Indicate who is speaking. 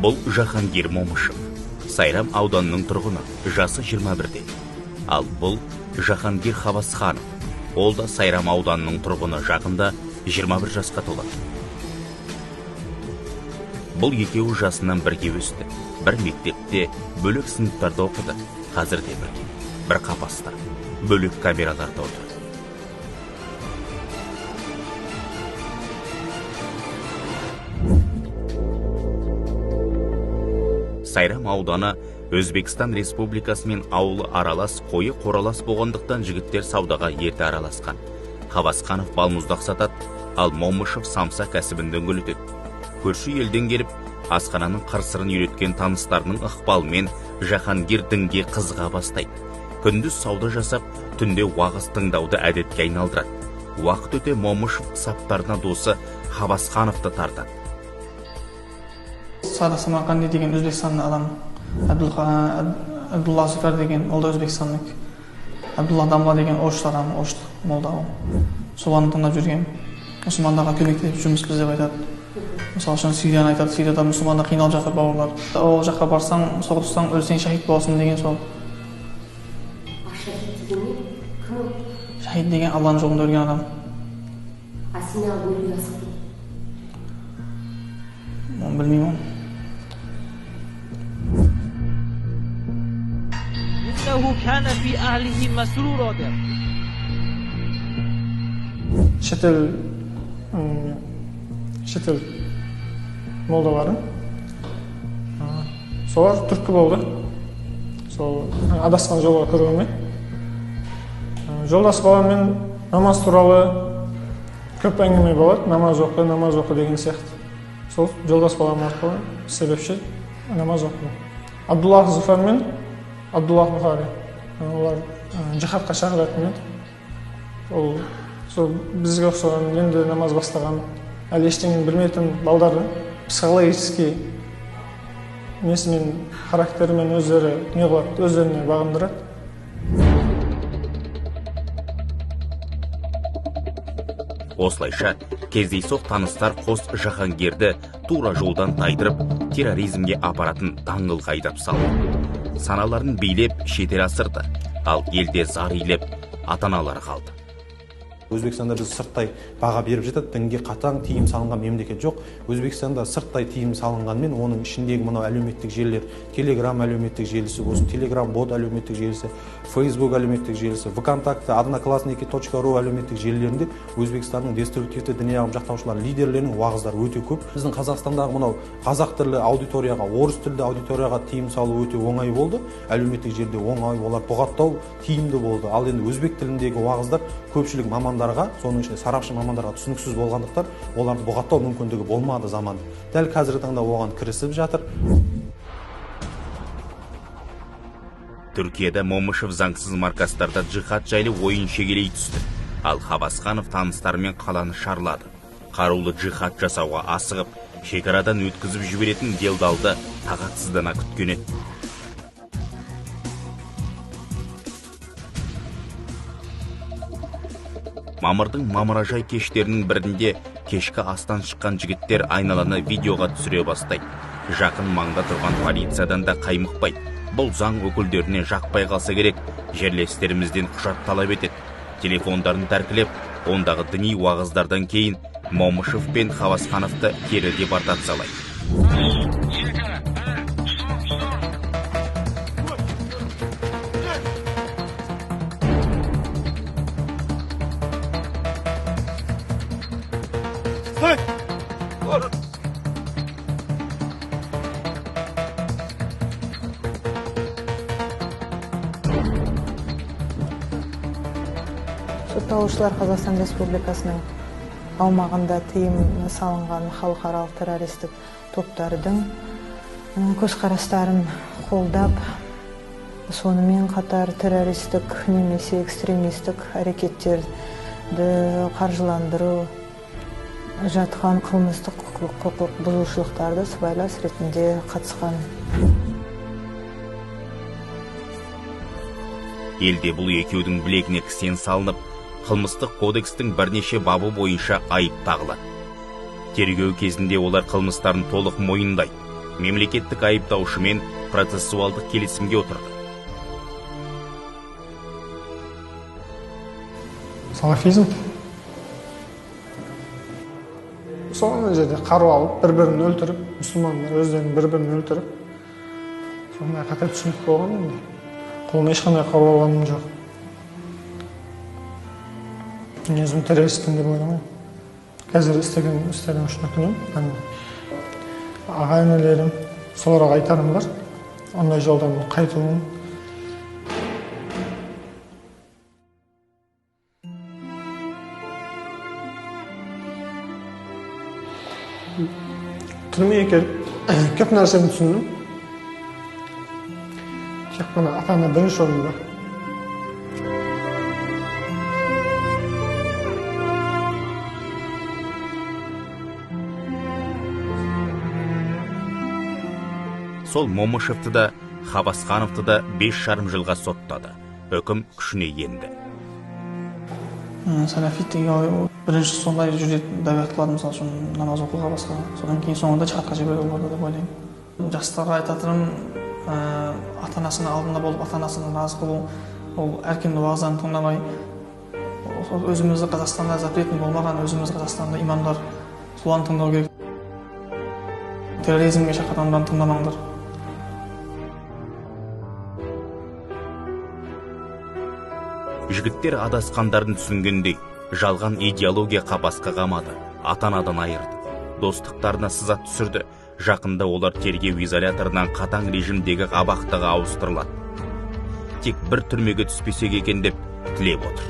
Speaker 1: Бұл Жахангир Момышев, Сайрам ауданының тұрғыны, жасы 21-де. Ал бұл Жахангир Хавасханов, ол да Сайрам ауданының тұрғыны, жақында 21 жасқа толады. Бұл екеуі жасынан бірге өсті, бір мектепте, бөлек сыныптарда оқыды. Қазір де бірге, бір қапаста, бөлек камераларда отыр. Сайрам ауданы Өзбекстан Республикасымен ауылы аралас, қойы қоралас болғандықтан, жігіттер саудаға ерте араласқан. Хавасханов балмұздақ сатады, ал Момышев самса кәсібін дөңгелетеді. Көрші елден келіп, асхананың қыр сырын үйреткен таныстарының ықпалымен Жахангир дінге қызыға бастайды. Күндіз сауда жасап, түнде уағыз тыңдауды әдетке айналдырады. Уақыт өте Момышев саптарына досы Хавасхановты тартады.
Speaker 2: Садық Самарқанди деген Өзбекстанның адам, Абдулла Зуфар деген, ол да өзбекстандық, Абдулла Дамла деген орыс адам, орыстық молда. Ол соларды тыңдап жүргенмін. Мұсылмандарға көмектесіп жүрміз деп айтады. Мысалы үшін, Сирияны айтады. Сирияда мұсылмандар қиналып жатыр, бауырлар. Ол жаққа барсаң, соғыссаң, өлсең, шахид боласың деген сол.
Speaker 3: А шахид деген не? Кім ол?
Speaker 2: Шахид деген Алланың жолында өлген адам.
Speaker 3: А сен неғып өлуге асықтың?
Speaker 2: Оны білмеймін оны.
Speaker 4: إنه كان في أهله مسرورا деп.
Speaker 5: Шетел молдалары, солар түрткі болды сол адасқан жолға кіруіме. Жолдас баламмен намаз туралы көп әңгіме болады, намаз оқы, намаз оқы деген сияқты. Сол жолдас балам арқылы себепші намаз оқыдым. Абдуллах Зуфар мен Абдуллах Бұхари, олар жихадқа шақыратын еді. Ол сол бізге ұқсаған, енді намаз бастаған, әлі ештеңені білмейтін балдарды психологический несімен, характерімен өздері не қылады, өздеріне бағындырады.
Speaker 1: Осылайша кездейсоқ таныстар қос жаһангерді тура жолдан тайдырып, терроризмге апаратын даңғылға айдап салды. Саналарын билеп, шетел асырды. Ал елде зар илеп, ата аналары қалды.
Speaker 6: Өзбекстанда біз сырттай баға беріп жатады, дінге қатаң тыйым салынған мемлекет жоқ. Өзбекстанда сырттай тыйым салынғанмен, оның ішіндегі мынау әлеуметтік желілер, Телеграм әлеуметтік желісі болсын, Телеграм бот әлеуметтік желісі, Фейсбук әлеуметтік желісі, ВКонтакте, Одноклассники точка ру әлеуметтік желілерінде Өзбекстанның деструктивті діни ағым жақтаушылар лидерлерінің уағыздары өте көп. Біздің Қазақстандағы мынау қазақ тілді аудиторияға, орыс тілді аудиторияға тыйым салу өте оңай болды, әлеуметтік желіде оңай, олар бұғаттау тиімді болды. Ал енді өзбек тіліндегі уағыздар көпшілік мамандарға, соның ішінде сарапшы мамандарға түсініксіз болғандықтан, оларды бұғаттау мүмкіндігі болмады заманда. Дәл қазіргі таңда оған кірісіп жатыр.
Speaker 1: Түркияда Момышев заңсыз маркастарда джихад жайлы ойын шегелей түсті. Ал Хабасханов таныстарымен қаланы шарлады. Қарулы джихад жасауға асығып, шекарадан өткізіп жіберетін делдалды тағатсыздана күткен еді. Мамырдың мамыражай кештерінің бірінде кешкі астан шыққан жігіттер айналаны видеоға түсіре бастайды. Жақын маңда тұрған полициядан да қаймықпайды. Бұл заң өкілдеріне жақпай қалса керек, жерлестерімізден құжат талап етеді. Телефондарын тәркілеп, ондағы діни уағыздардан кейін Момышев пен Хавасхановты кері депортациялайды.
Speaker 7: Сотталушылар Қазақстан Республикасының аумағында тыйым салынған халықаралық террористік топтардың көзқарастарын қолдап, сонымен қатар террористік немесе экстремистік әрекеттерді қаржыландыру жатқан қылмыстық құқық бұзушылықтарды сыбайлас ретінде қатысқан.
Speaker 1: Елде бұл екеудің білегіне кісен салынып, қылмыстық кодекстің бірнеше бабы бойынша айып тағылады. Тергеу кезінде олар қылмыстарын толық мойындайды. Мемлекеттік айыптаушымен процессуалдық келісімге отырды.
Speaker 5: Салафизм. Сол ана жерде қару алып, бір-бірін өлтіріп, мұсылмандар өздерін бір-бірін өлтіріп, сондай қате түсінік болған енді. Қолыма ешқандай қару алғаным жоқ. Мен өзім террористпін деп ойламаймын. Қазір істеген істерім үшін өкінемін. Аға інілерім, соларға айтарым бар. Ондай жолдан қайтуын. Түрмеге келіп көп нәрсені түсіндім. Тек қана ата-ана бірінші орында.
Speaker 1: Сол Момышевті да, Хабасхановты да 5,5 жылға соттады. Үкім күшіне енді.
Speaker 2: Салафит деген бірінші сондай жүретін дәуәт қылады, мысалы үшін намаз оқуға басқа. Содан кейін соңында жихадқа жіберуге болады деп ойлаймын. Жастарға айтатыным, ата-анасының алдында болып, ата-анасын разы қылу, ол әркімді уағыздан тыңдамай, өзімізді Қазақстанда запретный болмаған, өзіміз Қазақстанда имамдар соларды тыңдау керек. Терроризмге шақырған адамдарды тыңдамаңдар.
Speaker 1: Жігіттер адасқандарын түсінгендей, жалған идеология қапасқа қамады, ата-анадан айырды, достықтарына сызат түсірді. Жақында олар тергеу изоляторынан қатаң режимдегі абақтыға ауыстырылады. Тек бір түрмеге түспесек екен деп тілеп отыр.